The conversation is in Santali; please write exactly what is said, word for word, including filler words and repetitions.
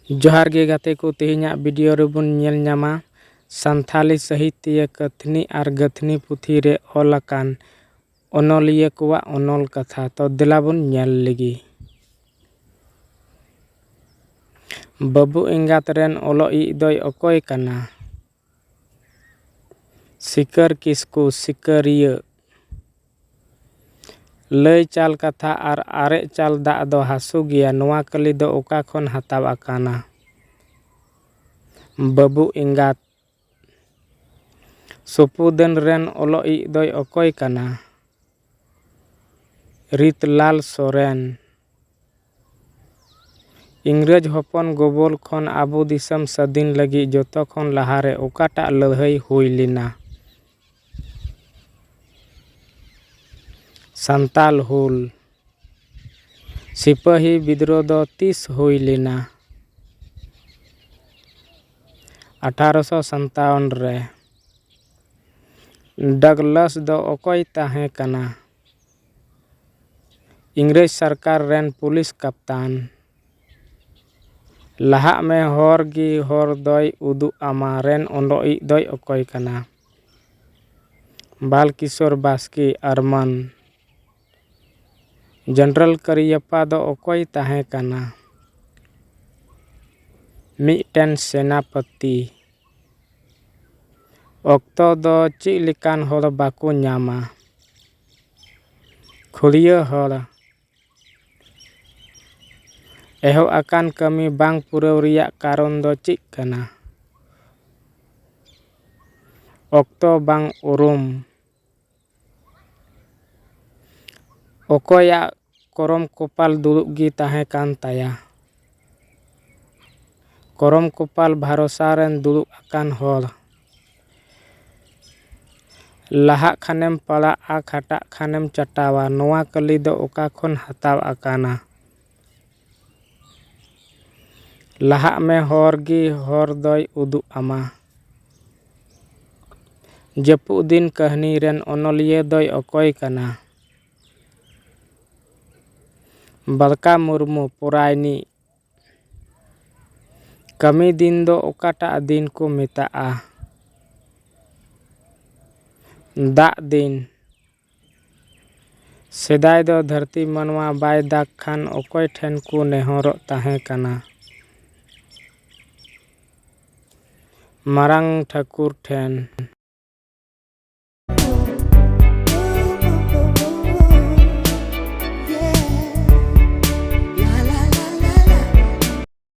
ᱡᱚᱦᱟᱨ ᱜᱮ ᱜᱟᱛᱮ ᱠᱚ, ᱛᱮᱦᱮᱧᱟᱜ video ᱨᱮᱵᱚᱱ ᱧᱮᱞ ᱧᱟᱢᱟ ᱥᱟᱱᱛᱷᱟᱞᱤ ᱥᱟᱹᱦᱤᱛᱭᱟᱹ ᱠᱟᱹᱛᱷᱱᱤ ᱟᱨ ᱜᱟᱹᱛᱷᱱᱤ ᱯᱩᱛᱷᱤ ᱨᱮ ᱚᱞ ᱟᱠᱟᱱ ᱚᱱᱚᱞᱤᱭᱟᱹ ᱠᱚᱣᱟᱜ ᱚᱱᱚᱞ ᱠᱟᱛᱷᱟ᱾ ᱛᱚ ᱫᱮᱞᱟ ᱵᱚᱱ ᱧᱮᱞ ᱞᱮᱜᱮ᱾ ᱵᱟᱹᱵᱩ ᱮᱸᱜᱟᱛ ᱨᱮᱱ ᱚᱞᱚᱜ ᱤᱡ ᱫᱚᱭ ᱚᱠᱚᱭ ᱠᱟᱱᱟ? ᱥᱤᱠᱟᱹᱨ ᱠᱤᱥᱠᱩ, ᱥᱤᱠᱟᱹᱨᱤᱭᱟᱹ᱾ ᱞᱟᱹᱭ ᱪᱟᱞ ᱠᱟᱛᱷᱟ ᱟᱨ ᱟᱨᱮᱡ ᱪᱟᱞ ᱫᱟᱜ ᱫᱚ ᱦᱟᱹᱥᱩ ᱜᱮᱭᱟ, ᱱᱚᱣᱟ ᱠᱟᱹᱞᱤ ᱫᱚ ᱚᱠᱟ ᱠᱷᱚᱱ ᱦᱟᱛᱟᱣ ᱟᱠᱟᱱᱟ? ᱵᱟᱹᱵᱩ ᱮᱸᱜᱟᱛ᱾ ᱥᱩᱯᱩ ᱫᱟᱹᱱ ᱨᱮᱱ ᱚᱞᱚᱜ ᱤᱡ ᱫᱚᱭ ᱚᱠᱚᱭ ᱠᱟᱱᱟ? ᱨᱤᱛᱞᱟᱞ ᱥᱚᱨᱮᱱ᱾ ᱤᱝᱨᱮᱡᱽ ᱦᱚᱯᱚᱱ ᱜᱚᱵᱚᱞ ᱠᱷᱚᱱ ᱟᱵᱚ ᱫᱤᱥᱚᱢ ᱥᱟᱹᱫᱷᱤᱱ ᱞᱟᱹᱜᱤᱫ ᱡᱚᱛᱚ ᱠᱷᱚᱱ ᱞᱟᱦᱟᱨᱮ ᱚᱠᱟᱴᱟᱜ ᱞᱟᱹᱲᱦᱟᱹᱭ ᱦᱩᱭ ᱞᱮᱱᱟ? ᱥᱟᱱᱛᱟᱞ ᱦᱩᱞ᱾ ᱥᱤᱯᱟᱹᱦᱤ ᱵᱤᱫᱽᱨᱳᱦ ᱫᱚ ᱛᱤᱥ ᱦᱩᱭ ᱞᱮᱱᱟ? ᱟᱴᱷᱟᱨᱚᱥᱚ ᱥᱟᱱᱛᱟᱣᱚᱱ ᱨᱮ᱾ ᱰᱟᱜᱽᱞᱟᱥ ᱫᱚ ᱚᱠᱚᱭ ᱛᱟᱦᱮᱸ ᱠᱟᱱᱟ? ᱤᱝᱨᱮᱡᱽ ᱥᱚᱨᱠᱟᱨ ᱨᱮᱱ ᱯᱩᱞᱤᱥ ᱠᱟᱯᱛᱟᱱ᱾ ᱞᱟᱦᱟᱜ ᱢᱮ ᱦᱚᱨ ᱜᱮ ᱦᱚᱨ ᱫᱚᱭ ᱩᱫᱩᱜ ᱟᱢᱟ ᱨᱮᱱ ᱚᱱᱚᱞᱤᱡ ᱫᱚᱭ ᱚᱠᱚᱭ ᱠᱟᱱᱟ? ᱵᱟᱞᱠᱤᱥᱳᱨ ᱵᱟᱥᱠᱮ, ᱟᱨᱢᱟᱱ᱾ ᱡᱮᱱᱟᱨᱮᱞ ᱠᱟᱨᱤᱭᱟᱯᱯᱟ ᱫᱚ ᱚᱠᱚᱭ ᱛᱟᱦᱮᱸ ᱠᱟᱱᱟ? ᱢᱤᱫᱴᱮᱱ ᱥᱮᱱᱟᱯᱚᱛᱤ᱾ ᱚᱠᱛᱚ ᱫᱚ ᱪᱮᱫ ᱞᱮᱠᱟᱱ ᱦᱚᱲ ᱵᱟᱠᱚ ᱧᱟᱢᱟ? ᱠᱷᱩᱲᱭᱟᱹ ᱦᱚᱲ᱾ ᱮᱦᱚᱵ ᱟᱠᱟᱱ ᱠᱟᱹᱢᱤ ᱵᱟᱝ ᱯᱩᱨᱟᱹᱣ ᱨᱮᱭᱟᱜ ᱠᱟᱨᱚᱱ ᱫᱚ ᱪᱮᱫ ᱠᱟᱱᱟ? ᱚᱠᱛᱚ ᱵᱟᱝ ᱩᱨᱩᱢ᱾ ᱚᱠᱚᱭᱟᱜ ᱠᱚᱨᱚᱢ ᱠᱚᱯᱟᱞ ᱫᱩᱲᱩᱵ ᱜᱮ ᱛᱟᱦᱮᱸ ᱠᱟᱱ ᱛᱟᱭᱟ? ᱠᱚᱨᱚᱢ ᱠᱚᱯᱟᱞ ᱵᱷᱟᱨᱚᱥᱟ ᱨᱮᱱ ᱫᱩᱲᱩᱵ ᱟᱠᱟᱱ ᱦᱚᱲ᱾ ᱞᱟᱦᱟᱜ ᱠᱷᱟᱱᱮᱢ ᱯᱟᱲᱟᱜᱼᱟ, ᱠᱷᱟᱴᱟᱜ ᱠᱷᱟᱱᱮᱢ ᱪᱟᱴᱟᱣᱟ, ᱱᱚᱣᱟ ᱠᱟᱹᱞᱤ ᱫᱚ ᱚᱠᱟ ᱠᱷᱚᱱ ᱦᱟᱛᱟᱣ ᱟᱠᱟᱱᱟ? ᱞᱟᱦᱟᱜ ᱢᱮ ᱦᱚᱨ ᱜᱮ ᱦᱚᱨ ᱫᱚᱭ ᱩᱫᱩᱜ ᱟᱢᱟ᱾ ᱡᱟᱹᱯᱩᱫ ᱫᱤᱱ ᱠᱟᱹᱦᱱᱤ ᱨᱮᱱ ᱚᱱᱚᱞᱤᱭᱟᱹ ᱫᱚᱭ ᱚᱠᱚᱭ ᱠᱟᱱᱟ? ᱵᱟᱞᱠᱟ ᱢᱩᱨᱢᱩ, ᱯᱚᱨᱟᱭᱱᱤ᱾ ᱠᱟᱹᱢᱤ ᱫᱤᱱ ᱫᱚ ᱚᱠᱟᱴᱟᱜ ᱫᱤᱱ ᱠᱚ ᱢᱮᱛᱟᱜᱼᱟ? ᱫᱟᱜ ᱫᱤᱱ᱾ ᱥᱮᱫᱟᱭ ᱫᱚ ᱫᱷᱟᱹᱨᱛᱤ ᱢᱟᱱᱣᱟ ᱵᱟᱭ ᱫᱟᱜᱽ ᱠᱷᱟᱱ ᱚᱠᱚᱭ ᱴᱷᱮᱱ ᱠᱚ ᱱᱮᱦᱚᱨᱚᱜ ᱛᱟᱦᱮᱸ ᱠᱟᱱᱟ? ᱢᱟᱨᱟᱝ ᱴᱷᱟᱹᱠᱩᱨ ᱴᱷᱮᱱ᱾